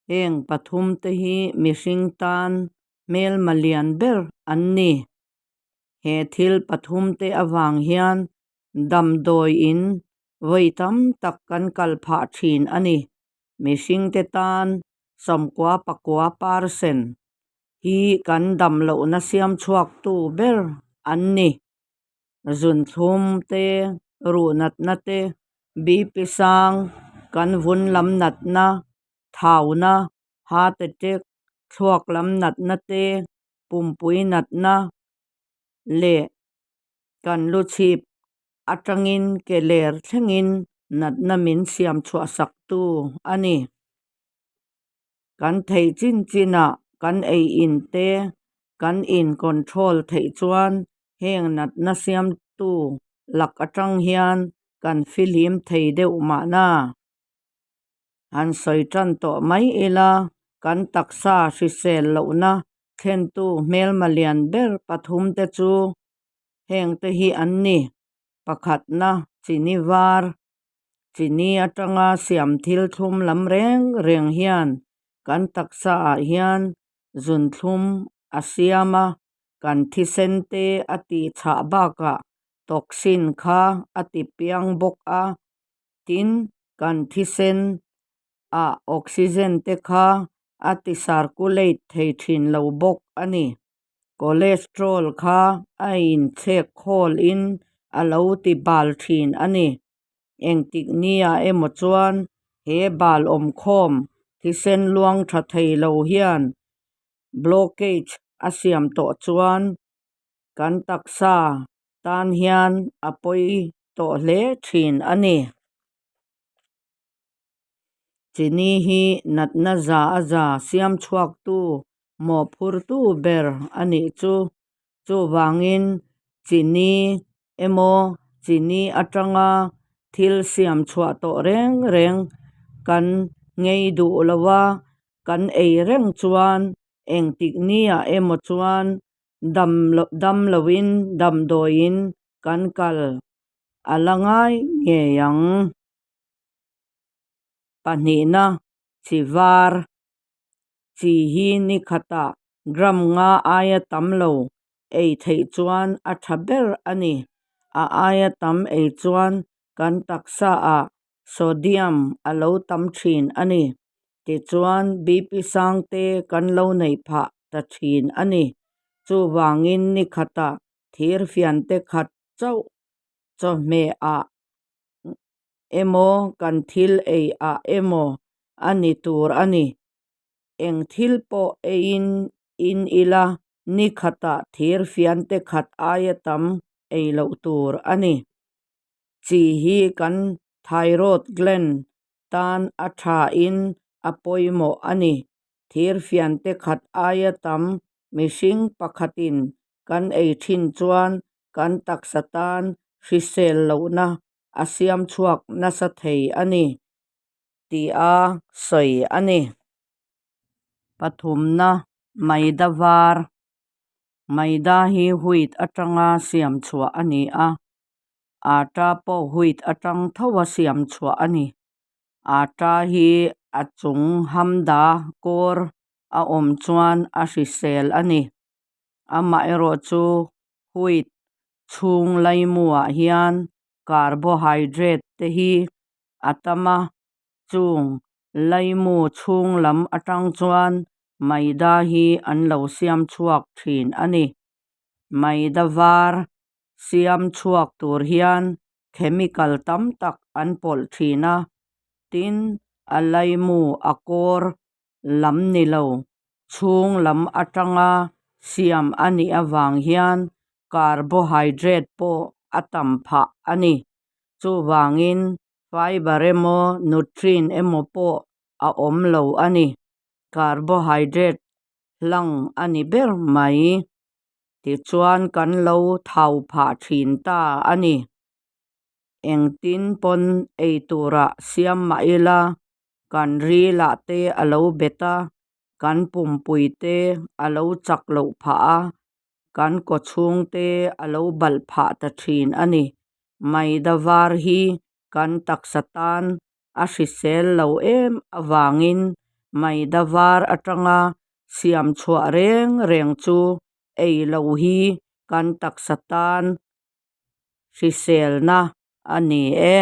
Heng pathumte hi mihring tan hmelma lian ber an ni. He thil pathumte avang hian damdawi in vawi tam tak kan kal phah thin a ni. Mihringte tan 99 percent hi kan damlohna siam chhuaktu ber an ni. Zunthlum te, ruh natna te, BP sang, kan vun lam natna, thauna, heart attack, thluak lam natna te, pumpui natna leh kan lu chhip atangin ke ler thlengin natna min siam chhuah sak tu a ni. Kan theih chin chinah kan ei in te kan in control theih chuan heng natna siamtu lak atang hian kan fihlim thei deuh mahna. Han sawi tan tawh mai ila, kan taksa hrisel lohna thlentu hmelma lian ber pathum te chu heng te hi an ni, pakhatna chini var, chini atanga siam thil thlum lam reng reng hian kan taksa ah hian zunthlum a siam a, kan thisen te a tih chhah bakah toxin kha a ti piang bawk a. Tin, kan thisen ah oxygen te kha a ti circulate thei thin lo bawk a ni. Cholesterol kha a inchhek khawl in a lo ti bal thin a ni. Engtik nia emaw chuan he bal awmkhawm thisen luang tha thei lo hian blockage a siam tawh chuan kan taksa tan hian a pawi tawh hle thin a ni. Chini hi natna za a za siam chhuaktu mawhphurtu ber a nih chu. Chuvangin chini emaw chini atanga thil siam chhuah tawh reng reng kan ngei duh lo a, kan ei reng chuan engtik niah emaw chuan Dam dam loin damdawiin kan kal a la ngai ngei ang. Pahnihna, chi var. Chi hi ni khatah gram nga aia tam lo ei theih chuan a tha ber a ni. A aia tam ei chuan kan taksaah sodium a lo tam thin a ni. Tichuan BP sang te kan lo neih phah ta thin a ni. Chuvangin ni khatah thir fiante khat chauh chawhmeh ah emaw kan thil ei ah emaw a ni tur a ni. Eng thil pawh eiin in ila ni khatah thir fiante khat aia tam ei loh tur a ni. Chi hi kan thyroid gland tan a thain a pawimawh a ni. Thirfiante khat aia tam mihring pakhatin kan ei thin chuan kan taksa tan hrisel lohna a siam chhuak nasa thei a ni tih a sawi a ni. Pathumna maida var, Maida hi wheat atanga siam chhuah a ni a. Atta pawh wheat atang tho a siam chhuah a ni. Atta hi a chung hamda kawr a awm chuan a hrisel a ni. Amaherawh chu wheat chhung laimuah hian carbohydrate te hi a tam a, chung laimu chhung lam atang chuan maida hi an lo siam chhuak thin a ni. Maida var Siam chhuak tur hian chemical tam tak an pawlh thin a, tin a laimu a kawr lam ni lo chhung lam atanga siam a nih avang hian carbohydrate pawh a tam phah a ni. Chuvangin fiber emaw nutrient emaw pawh a awm lo a ni. Carbohydrate hlang a ni ber mai. Tichuan kan lo thau phah thin ta a ni. Engtin pawn ei turah siam mah ila, kan rilah te a lo bet a, kan pumpui te a lo chak loh phah a, kan kawchhung te a lo balh phah ta thin a ni. Maida var hi kan taksa tan a hrisel lo em avangin. Maida var atanga siam chhuah reng reng chu ei lo hi kan taksa tan hriselna a ni e.